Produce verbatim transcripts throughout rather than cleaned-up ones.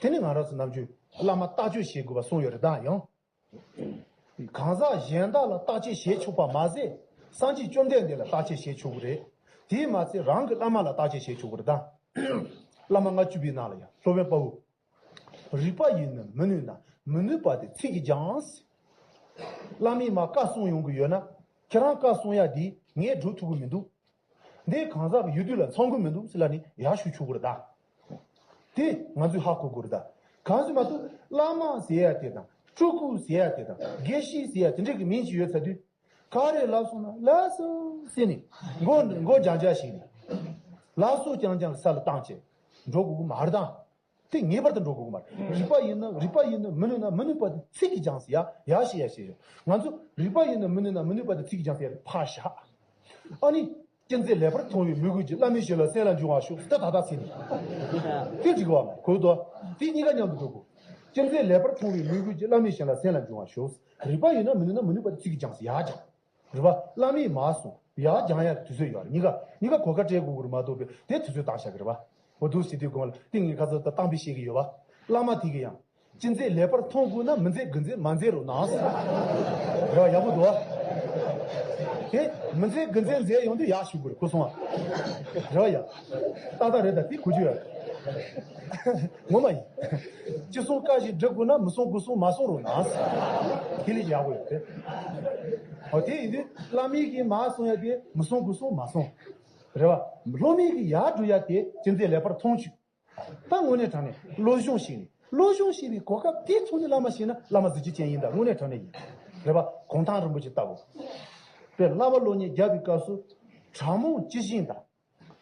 དེ་ནི་ང་རང་ཚོ་ནམ་རྒྱུན་བླ་མ་བརྟག་དཔྱད་བྱེད་དགོས་པ་གསུངས་ཡོད་རེད་ད་ཡང་། གང་ཟག་གཞན་དག་ལ་བརྟག་དཔྱད་བྱེད་ཆོག་པ་མ་ཟད། སངས་རྒྱས་བཅོམ་ལྡན་འདས་ལ་བརྟག་དཔྱད་བྱེད་ཆོག་གི་རེད། དེས་མ་ཚད་རང་གི་བླ་མ་ལ་བརྟག་དཔྱད་བྱེད་ཆོག་གི་རེད་ད། བླ་མ་ལྔ་བཅུ་པའི་ནང་ལ་ཡང་སློབ་དཔོན་དཔའ་བོས། རིགས་པ་ཡིས་ནི་མི་ནུས་ན། མི་ནུས་པ་དེ་ཚིག་གིས་ཀྱང་། བླ་མས་མ་བཀའ་གསུང་ཡོང་གི་ཡོད་ན། ཁྱེད་རང་བཀའ་གསུང་ཡ་དེ་ངས་སྒྲུབ་ཐུབ་ཀྱི་མི་འདུག་འདི་གང་ཟག་གི་ཡུལ་དུས་ལ་འཚམ་གྱི་མི་འདུག་ཟེར་ལབ་ནས་ཡར་ཞུ་ཆོག་གི་རེད་ད། དེ་ང་ཚོས་ཧ་གོ་དགོས་རེད་ད། གང་ཟེར་མ་གཏོགས་བླ་མ་ཟེར་ཡ་དེ་དང་སྤྲུལ་སྐུ་ཟེར་ཡ་དེ་དང་དགེ་བཤེས་ཟེར་ཡ་དེ་འདྲ་གི་མིང་ཅིག་ཡོད་ཚར་དུས། ག་རེ་ལབ་སོང་ན་ལགས་སོ་ཟེར་ནས་མགོ་མགོ་རྒྱང་རྒྱང་ཞིག་ནས། ལགས་སོ་རྐྱང་རྐྱང་ས་ལ་བཏང་བྱས་འགྲོ་དགོས་ཀྱི་མ་རེད་ད། དེ་ངེས་པར་དུ་འགྲོ་དགོས་ཀྱི་མ་རེད། རིགས་པ་ཡིན་ན་རིགས་པ་ཡིན་ན་མི་ནུས་ན་མི་ནུས་པ་དེ་ཚིག་གིས་ཀྱང་ཟེར་ཡ་ཡ་ཞེས་ཡ་ཞེས་ཡོད། ང་ཚོ་རིགས་པ་ཡིན་ན་མི་ནུས་ན་མི་ནུས་པ་དེ་ཚིག་གིས་ཀྱང་ཟེར་ཡ་དེ་ཕར་བཞག་ཨ་ནི། ཅི་མཛད་ལེགས་པར་མཐོང་བའི་མོས་གུས་ཀྱིས། བླ་མའི་ཞབས་ལ་གསན་ལ་འབྱུང་བར་ཤོག་དེ་ད་ལྟ་ཟེར་ནས། དེ་འགྲིག་གི་བ་མ་གོ་དོ། དེ་གཉིས་ཀ་མཉམ་དུ་འགྲོ་དགོས། ཅི་མཛད་ལེགས་པར་མཐོང་བའི་མོས་གུས་ཀྱིས། བླ་མའི་ཞབས་ལ་གསན་ལ་འབྱུང་བར་ཤོག་རིགས་པ་ཡིན་ན་མི་ནུས་ན་མི་ནུས་པ་དེ་ཚིག་གིས་ཀྱང་ཟེར་ཡ་ཀྱང་། རེད་པ། བླ་མས་མ་གསུངས་ཡར་སྦྱང་ཡ་དུས་ཚོད་ཡོད་རེད། གཉིས་ཀ་གཉིས་ཀ་གོ་སྐབས་སྤྲད་དགོས་ཀྱི་རེད་མ་གཏོགས་པའི་དེ་དུས་ཚོད་བཏང་བཞག་གི་རེད་པ། འོ་འདུག་ཟེར་དུས་གོང་ལ་ཏིང་ངེ་ཁ་ཚ་ད་བཏང་པའི་བཤད་ཀྱི་ཡོད་པ། བླ་མ་དེ་གི་ཡང་། ཅི་མཛད་ལེགས་པར་མཐོང་དགོས་ན། མི་མཛད་དགུ་མཛད་མ་མཛད་རོགས་གནང་། རེད་པ། ཡག་པོ་འདུག་པ། དེ་མི་མཛད་དགུ་མཛད་མཛད་ཡོང་དུས་ཡག་ཞུ་དགོས་རེད། གོ་སོང་ཨ། རེད་པ། ཡ། ཏག་ཏག་རེད་ད། དེ་གོ་རྒྱུ་ཡོད་རེད། ངོ་མ་ཡིན། ཅི་གསུང་བཀའ་བཞིན་སྒྲུབ་དགོས་ན། མི་གསུང་དགུ་གསུང་མ་གསུང་རོགས་གནང་། དེ་ལས་ཡག་པོ་ཡོད་རེད། འོ་དེ་ཡིན་དུས་བླ་མའི་གིས་མ་གསུང་ཡ་དེ་མི་གསུང་དགུ་གསུང་མ་གསུང་། རེད་པ། སློབ་མའི་གིས་ཡར་སྒྲུབ་ཡ་དེ་ཅི་མཛད་ལེགས་པར་མཐོང་བྱུང་། ད་དངོས་གནས་དྲང་གནས་བློ་སྦྱོང་ཞིག་ནས་བློ་སྦྱོང་ཞིག་པའི་གོ་སྐབས་དེ་ཐོག་ནས་བླ་མ་ཞིག་ན་བླ་མ་གཟི་བརྗིད་ཅན་ཡིན་ད། དངོས་གནས་དྲང་གནས་ཡིན། རེད་པ། གུང་ཐང་རིན་པོ་ཆེ་ལྟ་བུ། དཔེར་བསླབ་པ་སློབ་གཉེར་བརྒྱབ་པའི་སྐབས་སུ་གྲགས་མོང་ཇི་བཞིན་དང་།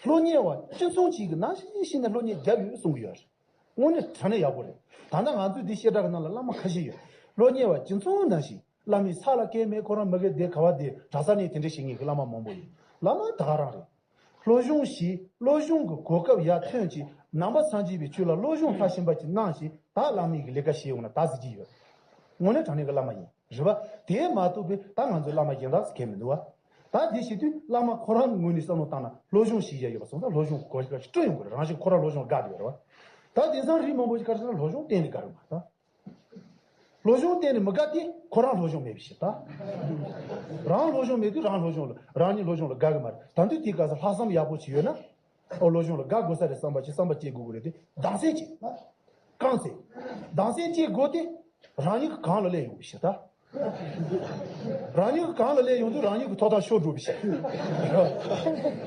སློབ་གཉེར་བ་ཅི་མཚུངས་ཅིག་གི་ནང་བཞིན་བཞིན་ནས་སློབ་གཉེར་བརྒྱབ་ཡོད་གསུང་གི་ཡོད་རེད། དངོས་གནས་དྲང་གནས་ཡག་པོ་རེད། ད་ལྟ་ང་ཚོའི་འདི་བཤད་གྲྭ་གི་ནང་ལ་བླ་མ་ཁ་ཤས་ཡོད། སློབ་གཉེར་བ་ཇི་མཚུངས་ནང་བཞིན། བླ་མའི་ས་ལ་སྐལ་མེད། ཁོ་རང་མ་གི་སྡེ་ག་བ་སྡེ་གྲྭ་ས་ནས་དེ་འདྲ་བྱེད་མཁན་གྱི་བླ་མ་མང་པོ་ཡོད། བླ་མ་ད་ག་རང་རེད། སློབ་སྦྱོང་ཞིག་སློབ་སྦྱོང་གི་གོ་སྐབས་ཡར་ཐོན་ཅིག་ནང་པ་སངས་རྒྱས་པའི་ཆོས་ལ་སློབ་སྦྱོང་མཐར་ཕྱིན་པ་ཅིག་གནང་ཞིག་ད་བླ་མའི་གི་ལས་ཀ་བྱེད་ཡོང་ན་ད་གཟི་བརྗིད་ཡོད། དངོས་གནས་དྲང་གནས་ཀྱི་བླ་མ་ཡིན། རེད་པ། དེ་མ་གཏོགས་པའི་ད་ང་ཚོའི་བླ་མ་གཞན་དག་གལ་མི་འདུག་པ། ད་དེ་བྱེད་དུས་བླ་མ་ཁོ་རང་ངོས་ནས་བསམ་བློ་བཏང་ན་སློབ་སྦྱོང་བྱེད་ཡ་ཡོད་པ་སོང་ཙང་སློབ་སྦྱོང་གི་གོ་སྐབས་ཤིག་སྤྲོད་ཡོང་དགོས་རེད། རང་བཞིན་ཁོ་རང་སློབ་སྦྱོང་དགའ་བསྡད་ཡོད་རེད་པ། ད་དེང་སང་རིགས་མང་པོ་ཞིག་ག་རེ་ཟེར་ན་སློབ་སྦྱོང་གཏན་ནས་དགའ་རེད་མ་རེད་ད། སློབ་སྦྱོང་གཏན་ནས་མི་དགའ་དེ་ཁོ་རང་སློབ་སྦྱོང་མེད་པའི་ཕྱིར་ད། རང་སློབ་སྦྱོང་མེད་དུས་རང་སློབ་སྦྱོང་ལ་རང་ཉིད་སློབ་སྦྱོང་ལ་དགའ་གི་མ་རེད། ད་དུས་དེའི་སྐབས་སུ་ལྷག་བསམ་ཡག་པོ་ཅིག་ཡོད་ན། ཨོ་སློབ་སྦྱོང་ལ་དགའ་དགོས་ས་རེད་བསམ་པ་ཅིག་བསམ་པ་སྐྱེ་དགོས་ཀྱི་རེད་དེ། གདམ་གསེས་བྱེད། རྐང་རྩེད། གདམ་གསེས་བྱེད་དགོས་དེ། རང་ཉིད་ཀྱི་གོང་ལ་སླེབས་ཡོང་བའི་ཕྱིར་ད། རང་ཉིད་ཀྱི་གོང་ལ་སླེབས་ཡོང་དུས་རང་ཉིད་ཀྱི་ཐོབ་ཐང་ཤོར་འགྲོ་བའི་ཕྱིར།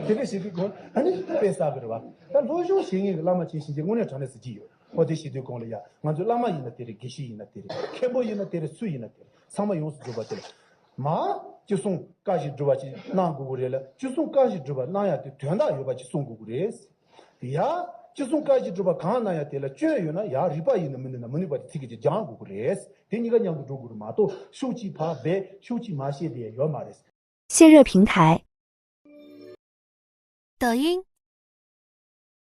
དེ་འདྲ་བྱེད་དུས་གོང་ཨ་ནི་དཔེ་བསགས་གི་རེད་པ། ད་སློབ་སྦྱོང་བྱེད་མཁན་གྱི་བླ་མ་ཆེ་ཞིང་ཆེ་དངོས་གནས་དྲང་གནས་གཟི་བརྗིད་ཡོད། ཨོ་དེ་བྱེད་དུས་གོང་ལ་ཡ་ང་ཚོའི་བླ་མ་ཡིན་ན་དེ་རེད། དགེ་བཤེས་ཡིན་ན་དེ་རེད། མཁན་པོ་ཡིན་ན་དེ་རེད། སུ་ཡིན་ན་དེ་རེད། ཚང་མ་ཡོངས་སུ་རྫོགས་པ་དེ་ལ། མ། ཅི་གསུང་བཀའ་བཞིན་སྒྲུབ་པ་ཅིག་གནང་དགོས་ཀྱི་རེད་ལ། ཅི་གསུང་བཀའ་བཞིན་སྒྲུབ་པ་གནང་ཡ་དེ་དོན་དག་ཡོད་པ་ཅིག་གསུང་དགོས་ཀྱི་རེད། ཡ། ཅི་གསུང་བཀའ་བཞིན་སྒྲུབ་པ་གང་གནང་ཡ་དེ་ལ་སྐྱོན་ཡོད་ན་ཡ་རིགས་པ་ཡིན་ན་མི་ནུས་ན་མི་ནུས་པ་དེ་ཚིག་གིས་ཅིག་སྦྱང་དགོས་ཀྱི་རེད། དེ་གཉིས་ཀ་མཉམ་དུ་འགྲོ་དགོས་རེད་མ་གཏོགས་ཤུགས་གཅིག་ཕར་སྦས་ཤུགས་གཅིག་མར་བཤད་དེ་ཡ་ཡོད་མ་རེད། 谢热平台。抖音、